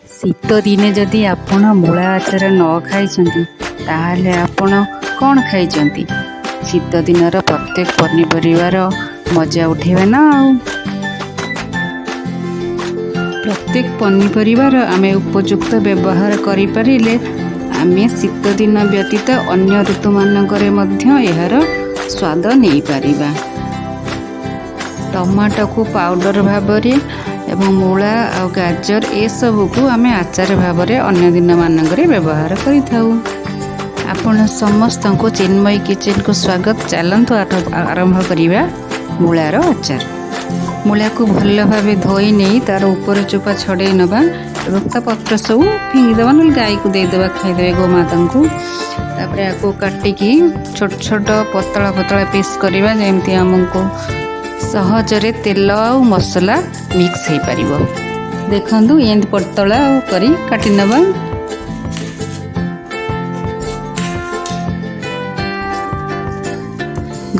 ଶୀତ ଦିନେ ଯଦି ଆପଣ ମୂଳା ଆଚାର ନ ଖାଇଛନ୍ତି, ତାହେଲେ ଆପଣ କ'ଣ ଖାଇଛନ୍ତି? ଶୀତ ଦିନର ପ୍ରତ୍ୟେକ ପନିପରିବାର ମଜା ଉଠେଇବେ ନା ଆଉ। ପ୍ରତ୍ୟେକ ପନିପରିବାର ଆମେ ଉପଯୁକ୍ତ ବ୍ୟବହାର କରିପାରିଲେ ଆମେ ଶୀତ ଦିନ ବ୍ୟତୀତ ଅନ୍ୟ ଋତୁମାନଙ୍କରେ ମଧ୍ୟ ଏହାର ସ୍ୱାଦ ନେଇପାରିବା। ଟମାଟୋକୁ ପାଉଡ଼ର ଭାବରେ ଏବଂ ମୂଳା ଆଉ ଗାଜର ଏସବୁକୁ ଆମେ ଆଚାର ଭାବରେ ଅନ୍ୟ ଦିନମାନଙ୍କରେ ବ୍ୟବହାର କରିଥାଉ। ଆପଣ ସମସ୍ତଙ୍କୁ ଚିନ୍ମୟୀ କିଚେନକୁ ସ୍ୱାଗତ। ଚାଲନ୍ତୁ, ଆରମ୍ଭ କରିବା ମୂଳାର ଆଚାର। ମୂଳାକୁ ଭଲ ଭାବେ ଧୋଇ ନେଇ ତାର ଉପର ଚୋପା ଛଡ଼େଇ ନେବା ଏବଂ ତା ପତ୍ର ସବୁ ଫିଙ୍ଗିଦେବା, ନହେଲେ ଗାଈକୁ ଦେଇଦେବା, ଖାଇଦେବେ ଗୋମାତାଙ୍କୁ। ତାପରେ ଆକୁ କାଟିକି ଛୋଟ ଛୋଟ ପତଳା ପତଳା ପିସ୍ କରିବା, ଯେମିତି ଆମକୁ ସହଜରେ ତେଲ ଆଉ ମସଲା ମିକ୍ସ ହେଇପାରିବ। ଦେଖନ୍ତୁ, ଏମିତି ପତଳା ଆଉ କରି କାଟି ନେବା।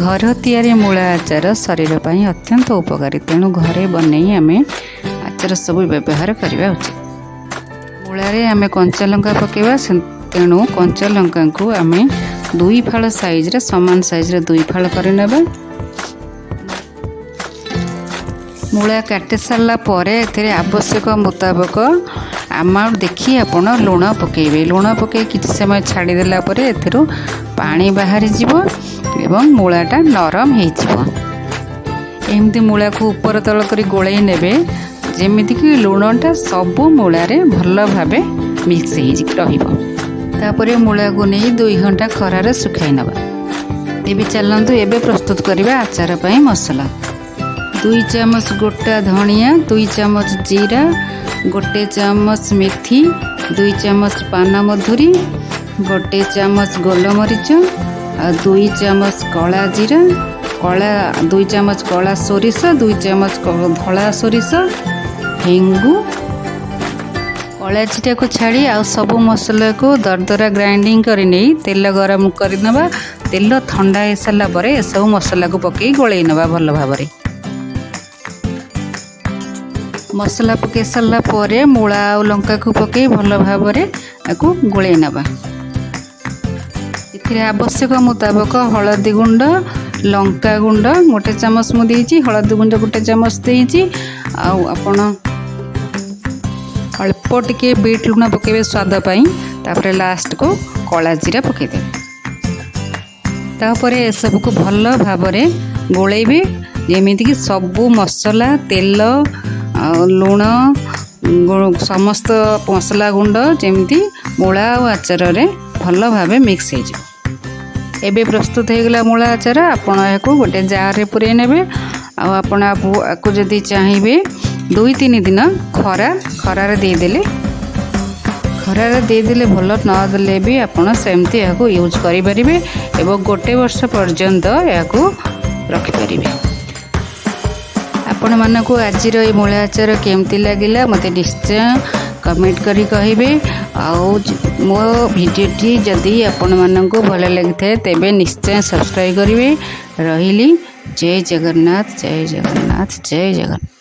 ଘର ତିଆରି ମୂଳା ଆଚାର ଶରୀର ପାଇଁ ଅତ୍ୟନ୍ତ ଉପକାରୀ। ତେଣୁ ଘରେ ବନେଇ ଆମେ ଆଚାର ସବୁ ବ୍ୟବହାର କରିବା ଉଚିତ। ମୂଳାରେ ଆମେ କଞ୍ଚା ଲଙ୍କା ପକାଇବା, ତେଣୁ କଞ୍ଚା ଲଙ୍କାକୁ ଆମେ ଦୁଇ ଫାଳ ସାଇଜରେ, ସମାନ ସାଇଜରେ ଦୁଇ ଫାଳ କରିନେବା। ମୂଳା କାଟି ସାରିଲା ପରେ ଏଥିରେ ଆବଶ୍ୟକ ମୁତାବକ ଆମାଉଣ୍ଟ ଦେଖି ଆପଣ ଲୁଣ ପକାଇବେ। ଲୁଣ ପକାଇ କିଛି ସମୟ ଛାଡ଼ିଦେଲା ପରେ ଏଥିରୁ ପାଣି ବାହାରିଯିବ ଏବଂ ମୂଳାଟା ନରମ ହେଇଯିବ। ଏମିତି ମୂଳାକୁ ଉପର ତଳ କରି ଗୋଳେଇ ନେବେ, ଯେମିତିକି ଲୁଣଟା ସବୁ ମୂଳାରେ ଭଲ ଭାବେ ମିକ୍ସ ହେଇକି ରହିବ। ତାପରେ ମୂଳାକୁ ନେଇ 2 ଘଣ୍ଟା ଖରାରେ ଶୁଖାଇ ନେବା। ତେବେ ଚାଲନ୍ତୁ, ଏବେ ପ୍ରସ୍ତୁତ କରିବା ଆଚାର ପାଇଁ ମସଲା। 2 ଚାମଚ ଗୋଟା ଧଣିଆ, 2 ଚାମଚ ଜିରା, 1 ଚାମଚ ମେଥି, 2 ଚାମଚ ପାନମଧୁରୀ, 1 ଚାମଚ ଗୋଲମରିଚ ଆଉ 2 ଚାମଚ କଳା ଜିରା, 2 ଚାମଚ କଳା ସୋରିଷ, 2 ଚାମଚ ଧଳା ସୋରିଷ, ହେଙ୍ଗୁ। କଳା ଜିରାକୁ ଛାଡ଼ି ଆଉ ସବୁ ମସଲାକୁ ଦରଦରା ଗ୍ରାଇଣ୍ଡିଙ୍ଗ କରି ନେଇ ତେଲ ଗରମ କରିନେବା। ତେଲ ଥଣ୍ଡା ହେଇସାରିଲା ପରେ ଏସବୁ ମସଲାକୁ ପକାଇ ଗୋଳେଇ ନେବା ଭଲ ଭାବରେ। ମସଲା ପକାଇ ସାରିଲା ପରେ ମୂଳା ଆଉ ଲଙ୍କାକୁ ପକାଇ ଭଲ ଭାବରେ ତାକୁ ଗୋଳେଇ ନେବା। ଏଥିରେ ଆବଶ୍ୟକ ମୁତାବକ ହଳଦୀ ଗୁଣ୍ଡ, ଲଙ୍କା ଗୁଣ୍ଡ 1 ଚାମଚ ମୁଁ ଦେଇଛି, ହଳଦୀ ଗୁଣ୍ଡ 1 ଚାମଚ ଦେଇଛି। ଆଉ ଆପଣ ଅଳ୍ପ ଟିକେ ବିଟ୍ ଲୁଣ ପକାଇବେ ସ୍ୱାଦ ପାଇଁ। ତାପରେ ଲାଷ୍ଟକୁ କଳା ଜିରା ପକାଇଦେବେ। ତାପରେ ଏସବୁକୁ ଭଲ ଭାବରେ ଗୋଳେଇବେ, ଯେମିତିକି ସବୁ ମସଲା, ତେଲ ଆଉ ଲୁଣ, ସମସ୍ତ ମସଲା ଗୁଣ୍ଡ ଯେମିତି ମୂଳା ଆଉ ଆଚାରରେ ଭଲ ଭାବେ ମିକ୍ସ ହେଇଯିବ। ଏବେ ପ୍ରସ୍ତୁତ ହେଇଗଲା ମୂଳା ଆଚାର। ଆପଣ ଏହାକୁ ଗୋଟେ ଜାରରେ ପୂରେଇ ନେବେ। ଆଉ ଆପଣ ଆକୁ ଯଦି ଚାହିଁବେ, 2-3 ଦିନ ଖରାରେ ଦେଇଦେଲେ ଭଲ, ନ ଦେଲେ ବି ଆପଣ ସେମିତି ଏହାକୁ ୟୁଜ୍ କରିପାରିବେ ଏବଂ ଗୋଟେ ବର୍ଷ ପର୍ଯ୍ୟନ୍ତ ଏହାକୁ ରଖିପାରିବେ। ଆପଣମାନଙ୍କୁ ଆଜିର ଏଇ ମୂଳା ଆଚାର କେମିତି ଲାଗିଲା, ମୋତେ ନିଶ୍ଚୟ କମେଣ୍ଟ କରି କହିବେ। ଆଉ ମୋ ଭିଡ଼ିଓଟି ଯଦି ଆପଣମାନଙ୍କୁ ଭଲ ଲାଗିଥାଏ, ତେବେ ନିଶ୍ଚୟ ସବସ୍କ୍ରାଇବ୍ କରିବେ। ରହିଲି। ଜୟ ଜଗନ୍ନାଥ, ଜୟ ଜଗନ୍ନାଥ, ଜୟ ଜଗନ୍ନାଥ।